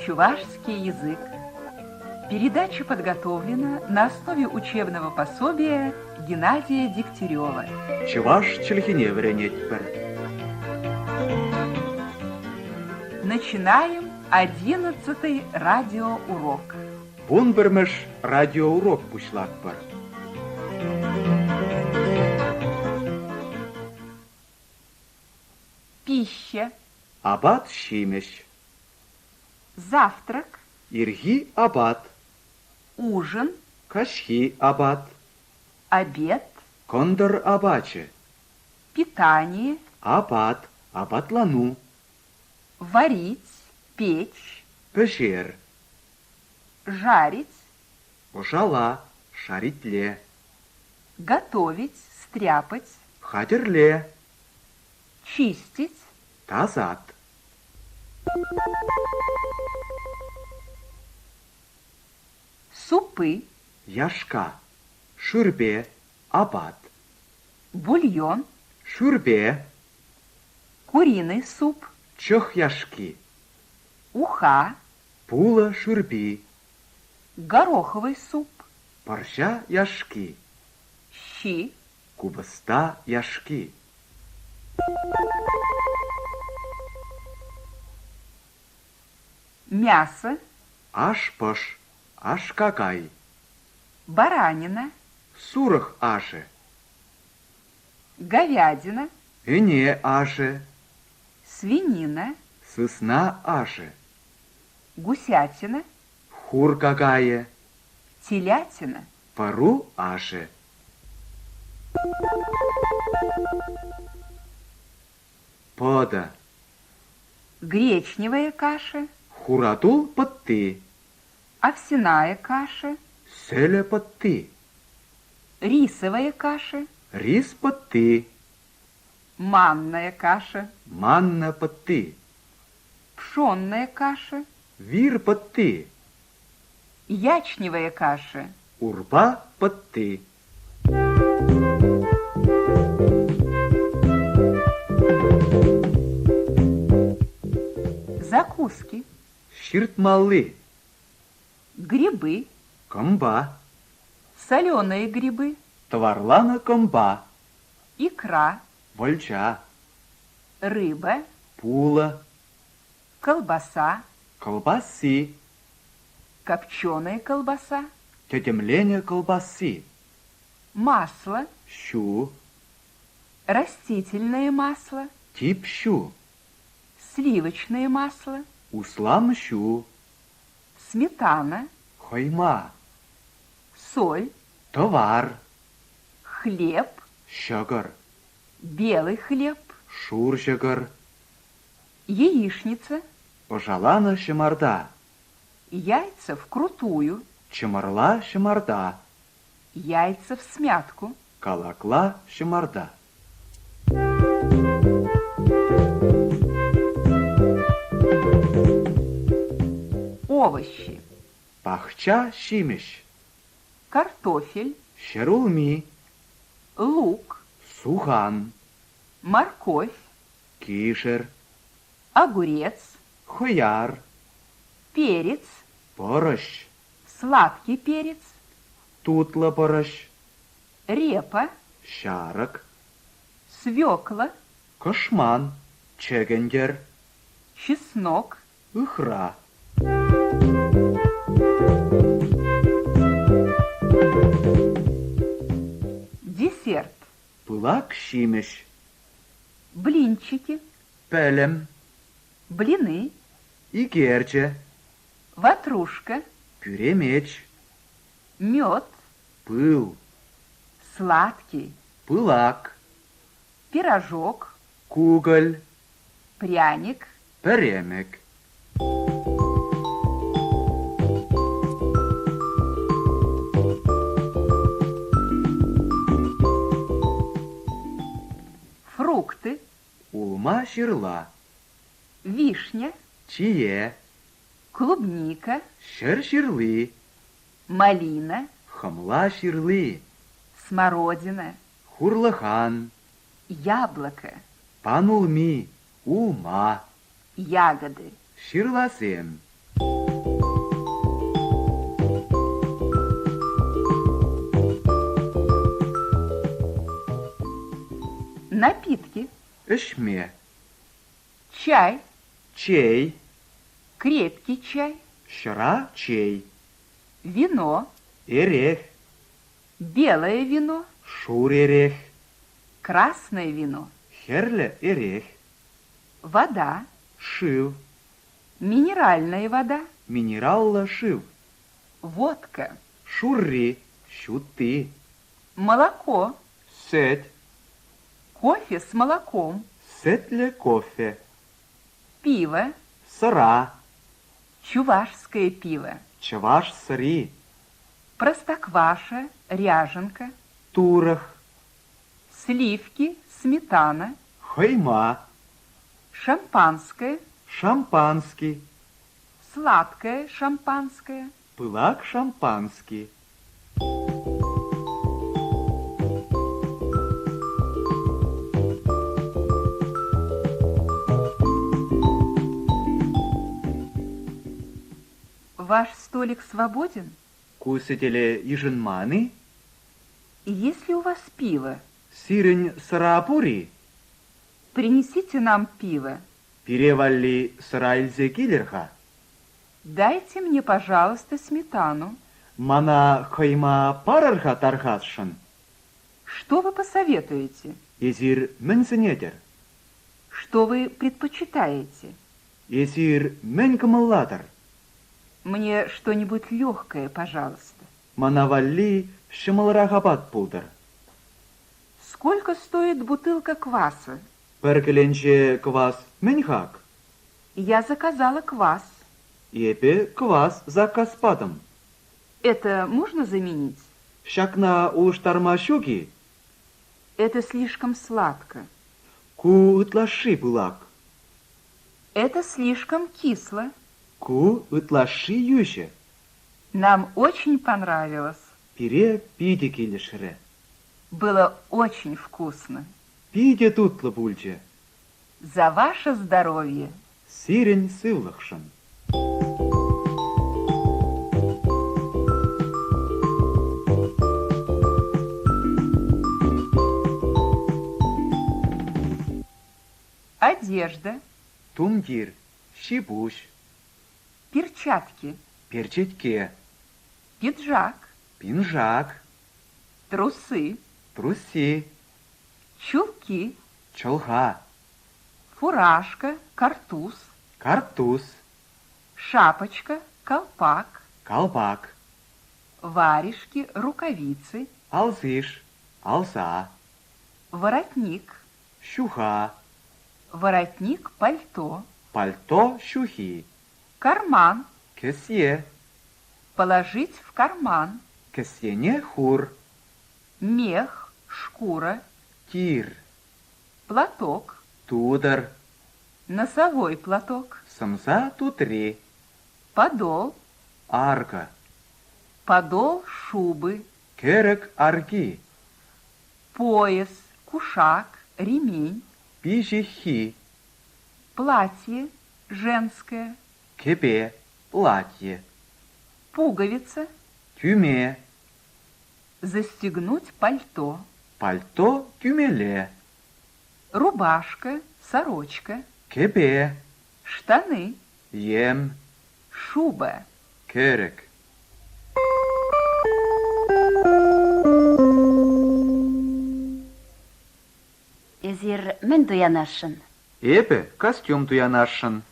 Чувашский язык. Передача подготовлена на основе учебного пособия Геннадия Дегтярева. Чӑваш чӗлхине вӗренетпӗр. Начинаем одиннадцатый радиоурок. Вунпӗрмӗш радиоурок пуҫлатпӑр. Пища. Апат-ҫимӗҫ. Завтрак. Ирхи апат. Ужин. Каҫхи апат. Обед. Кӑнтӑр апачӗ. Питание. Апат, апатлану. Варить, печь. Пӗҫер. Жарить. Ӑшала, шаритле. Готовить, стряпать. Хатӗрле. Чистить. Тасат. Супы. Яшка, шӳрпе, апат. Бульон. Шӳрпе. Куриный суп. Чӑх яшки. Уха. Пулӑ шӳрпи. Гороховый суп. Пӑрҫа яшки. Щи. Купӑста яшки. Мясо. Аш-пӑш, аш-какай. Баранина. Сурӑх ашӗ. Говядина. Ӗне ашӗ. Свинина. Сысна ашӗ. Гусятина. Хур какайӗ. Телятина. Пӑру ашӗ. Пӑтӑ. Гречневая каша. Хуратул пӑтти. Овсяная каша. Сӗлӗ пӑтти. Рисовая каша. Рис пӑтти. Манная каша. Манна пӑтти. Пшенная каша. Вир пӑтти. Ячневая каша. Урпа пӑтти. Закуски. Ҫыртмалли. Грибы. Кӑмпа. Соленые грибы. Тӑварланӑ кӑмпа. Икра. Вӑлча. Рыба. Пулӑ. Колбаса. Кӑлпасси. Копченая колбаса. Тӗтӗмленӗ кӑлпасси. Масло. Ҫу. Растительное масло. Тип ҫу. Сливочное масло. Услам ҫу. Сметана. Хӑйма. Соль. Тӑвар. Хлеб. Ҫӑкӑр. Белый хлеб. Шур ҫӑкӑр. Яичница. Ӑшаланӑ ҫӑмарта. Яйца вкрутую. Чӑмӑрла ҫӑмарта. Яйца всмятку. Калакла ҫӑмарта. Овощи. Пахча ҫимӗҫ. Картофель. Ҫӗрулми. Лук. Сухан. Морковь. Кишӗр. Огурец. Хӑяр. Перец. Пӑрӑҫ. Сладкий перец. Тутлӑ пӑрӑҫ. Репа. Ҫарӑк. Свекла. Кӑшман. Чӗкӗнтӗр. Чеснок. Ыхра. Десерт. Пылак ҫимӗҫ. Блинчики. Пӗлӗм. Блины. Икерчӗ. Ватрушка. Пӳремеч. Мед. Пыл. Сладкий. Пылак. Пирожок. Кукӑль. Пряник. Пӗремӗк. Фрукты. Улма-ҫырла. Вишня. Чие. Клубника. Ҫӗр ҫырли. Малина. Хӑмла ҫырли. Смородина. Хурлӑхан. Яблоко. Панулми, улма. Ягоды. Ҫырласем. Напитки. Ӗҫме. Чай. Чей. Крепкий чай. Ҫӑра чей. Вино. Эрех. Белое вино. Шур эрех. Красное вино. Хӗрлӗ эрех. Вода. Шыв. Минеральная вода. Минераллӑ шыв. Водка. Шурри, ҫутти. Молоко. Сӗт. Кофе с молоком. Сӗтлӗ кофе. Пиво. Сӑра. Чувашское пиво. Чӑваш сӑри. Простокваша, ряженка. Турӑх. Сливки, сметана. Хӑйма. Шампанское. Шампански. Сладкое шампанское. Пылак шампански. Ваш столик свободен? Ку сӗтеле йышӑнман-и? Есть ли у вас пиво? Сирӗн сӑра пур-и? Принесите нам пиво. Пире валли сӑра илсе килӗр-ха. Дайте мне, пожалуйста, сметану. Мана хӑйма парӑр-ха тархасшӑн. Что вы посоветуете? Эсир мӗн сӗнетӗр? Что вы предпочитаете? Эсир мӗн кӑмӑллатӑр? Мне что-нибудь легкое, пожалуйста. Мана валли ҫӑмӑлрах апат пултӑр. Сколько стоит бутылка кваса? Пӗр кӗленче квас мӗн хак? Я заказала квас. Эпӗ квас заказ патӑм. Это можно заменить? Ҫакна улӑштарма ҫук-и? Это слишком сладко. Ку ытлашши пылак. Это слишком кисло. Ку ытлашши йӳҫӗ. Нам очень понравилось. Пире питӗ килӗшрӗ. Было очень вкусно. Питӗ тутлӑ пулчӗ. За ваше здоровье! Сирӗн сывлӑхшӑн. Одежда. Тумтир, ҫи-пуҫ. Перчатки. Перчетке. Пиджак. Пинжак. Трусы. Труси. Чулки. Чӑлха. Фуражка, картуз. Карттус. Шапочка, колпак. Калпак. Варежки, рукавицы. Алсиш, алса. Воротник. Ҫуха. Воротник пальто. Пальто ҫухи. Карман. Кӗсье. Положить в карман. Кӗсьене хур. Мех, шкура. Тир. Платок. Тутӑр. Носовой платок. Сӑмса тутри. Подол. Аркӑ. Подол шубы. Кӗрӗк арки. Пояс, кушак, ремень. Пиҫиххи. Платье женское. Кӗпе, платье. Пуговица. Тӳме. Застегнуть пальто. Пальто тӳмеле. Рубашка, сорочка. Кӗпе. Штаны. Йӗм. Шуба. Кӗрӗк. Эсир мӗн туянасшӑн? Эпӗ костюм туянасшӑн.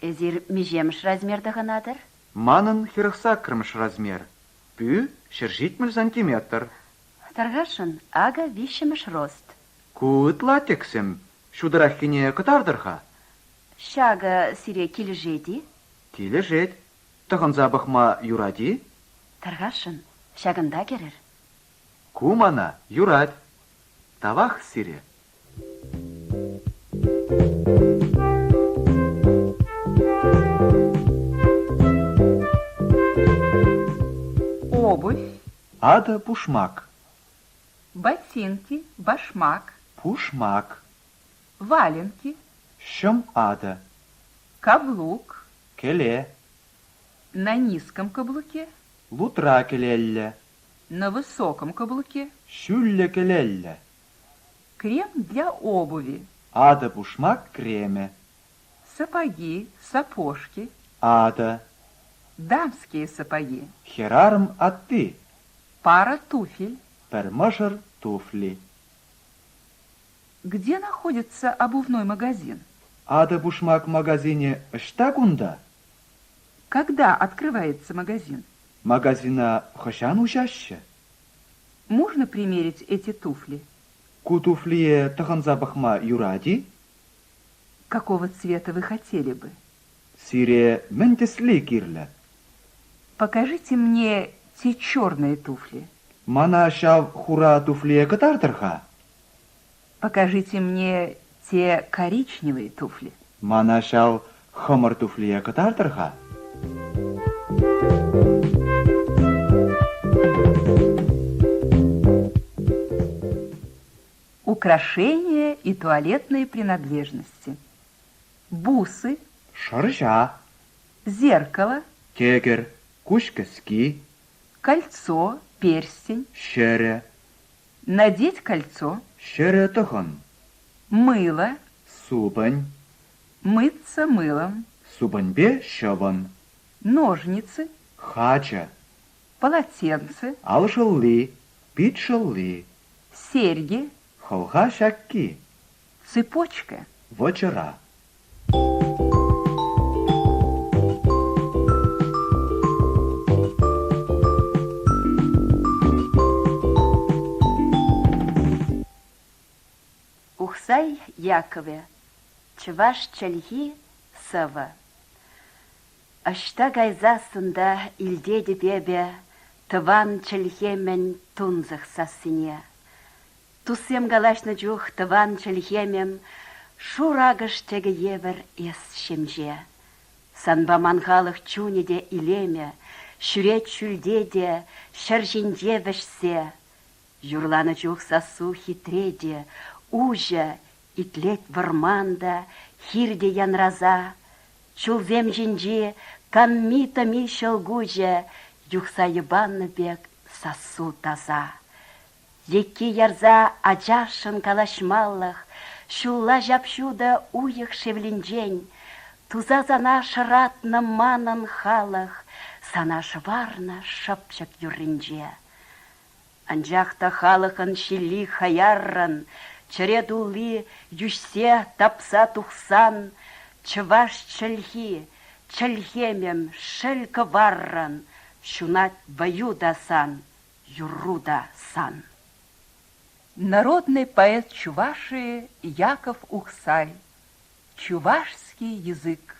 Эсир миҫемӗш размер тӑхӑнатӑр? Манӑн 48-мӗш размер. Пӳ 170 сантиметр. Тархасшӑн, акӑ виҫҫӗмӗш рост. Ку ытла тӗксӗм. Ҫутӑраххине кӑтартӑр-ха. Ҫакӑ сире килӗшет-и? Килӗшет. Тӑхӑнса пӑхма юрать-и? Тархасшӑн, ҫакӑнта кӗрӗр. Ку мана юрать. Тавах сире. Обувь. Атӑ пушмак. Ботинки, башмак. Пушмак. Валенки. Ҫӑм атӑ. Каблук. Кӗле. На низком каблуке. Лутра кӗлеллӗ. На высоком каблуке. Ҫӳллӗ кӗлеллӗ. Крем для обуви. Атӑ-пушмак кремӗ. Сапоги, сапожки. Атӑ. Дамские сапоги. Хӗрарӑм атти. Пара туфель. Пӗр мӑшӑр туфли. Где находится обувной магазин? Атӑ-пушмак магазинӗ ӑҫта кунта? Когда открывается магазин? Магазина хӑҫан уҫаҫҫӗ? Можно примерить эти туфли? Ку туфлие тӑхӑнса пӑхма юрать-и? Какого цвета вы хотели бы? Сире мӗн тӗсли кирлӗ? Покажите мне те черные туфли. Мана ҫав хура туфлие кӑтартӑр-ха. Покажите мне те коричневые туфли. Мана ҫав хӑмӑр туфлие кӑтартӑр-ха. Украшения и туалетные принадлежности. Бусы. Шӑрҫа. Зеркало. Тӗкӗр, куҫкӗски. Кольцо, перстень. Ҫӗрӗ. Надеть кольцо. Ҫӗрӗ тӑхӑн. Мыло. Супӑнь. Мыться мылом. Супӑньпе ҫӑвӑн. Ножницы. Хачӑ. Полотенце. Алшӑлли, пит шӑлли. Серьги. Хӑлха ҫакки. Цепочка. Вӑчӑра. Ухсай Яковӗ Чӑваш чӗлхи сӑвӑ. Ӑҫта кайсассӑн та илтетӗп эпӗ тӑван чӗлхемӗн тунсӑх сассине. Туссем калаҫнӑ чух тӑван чӗлхемӗм шур акӑш тӗкӗ евӗр эс ҫемҫе. Санпа ман халӑх чунӗ те илемӗ, ҫӳрет ҫӳлте те, ҫӗр ҫинче вӗҫсе. Юрланӑ чух сассу хитре те, уҫӑ, итлет вӑрман та, хир те янраса. Чулсем ҫинчи канми-тӑми ҫӑлкуҫӗ юхса йӑпаннӑ пек сассу таса. Екки ярса ачашшӑн калаҫмалӑх ҫулла ҫап-ҫутӑ уйӑх шевлинчен туса сана шӑратнӑ манӑн халӑх, сана шӑварнӑ шӑпчӑк юрринче. Анчах та халӑхӑн ҫилли хаяррӑн, чӗре тулли йӳҫсе тапса тухсан чӑваш чӗлхи, чӗлхемӗм шӗл кӑваррӑн ҫунать вӑю та сан, юрру та сан. Народный поэт Чувашии Яков Ухсай. Чувашский язык.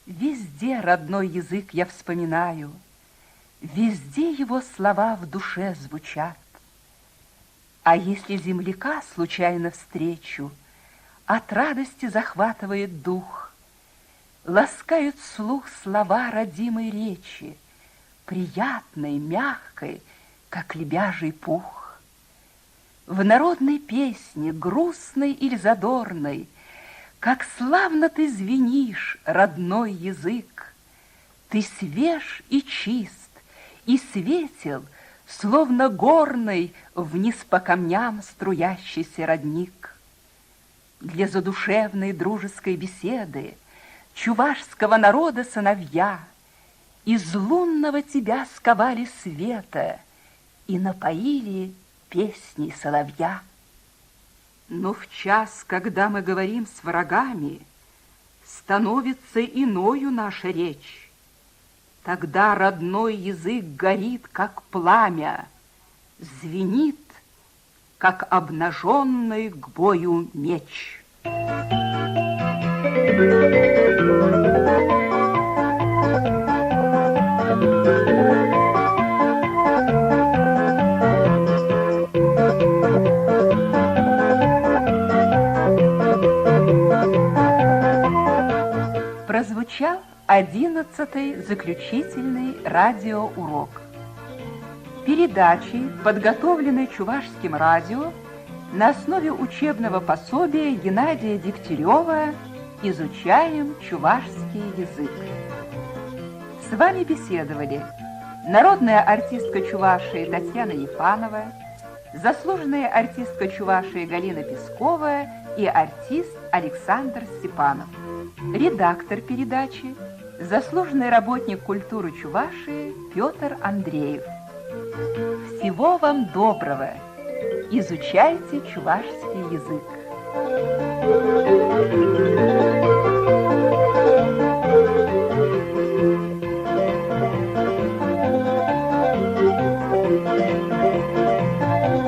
Везде родной язык я вспоминаю, Везде его слова в душе звучат. А если земляка случайно встречу, От радости захватывает дух. Ласкают слух слова родимой речи, Приятной, мягкой, как лебяжий пух. В народной песне, грустной или задорной, Как славно ты звенишь, родной язык! Ты свеж и чист, и светел, Словно горный вниз по камням струящийся родник. Для задушевной дружеской беседы Чувашского народа сыновья Из лунного тебя сковали света И напоили песней соловья. Но в час, когда мы говорим с врагами, Становится иною наша речь. Тогда родной язык горит, как пламя, Звенит, как обнаженный к бою меч. Прозвучал одиннадцатый заключительный радиоурок. Передачи, подготовленные Чувашским радио на основе учебного пособия Геннадия Дегтярева «Изучаем чувашский язык». С вами беседовали народная артистка Чувашии Татьяна Ефанова, заслуженная артистка Чувашии Галина Пескова и артист Александр Степанов. Редактор передачи – заслуженный работник культуры Чувашии Петр Андреев. Всего вам доброго! Изучайте чувашский язык!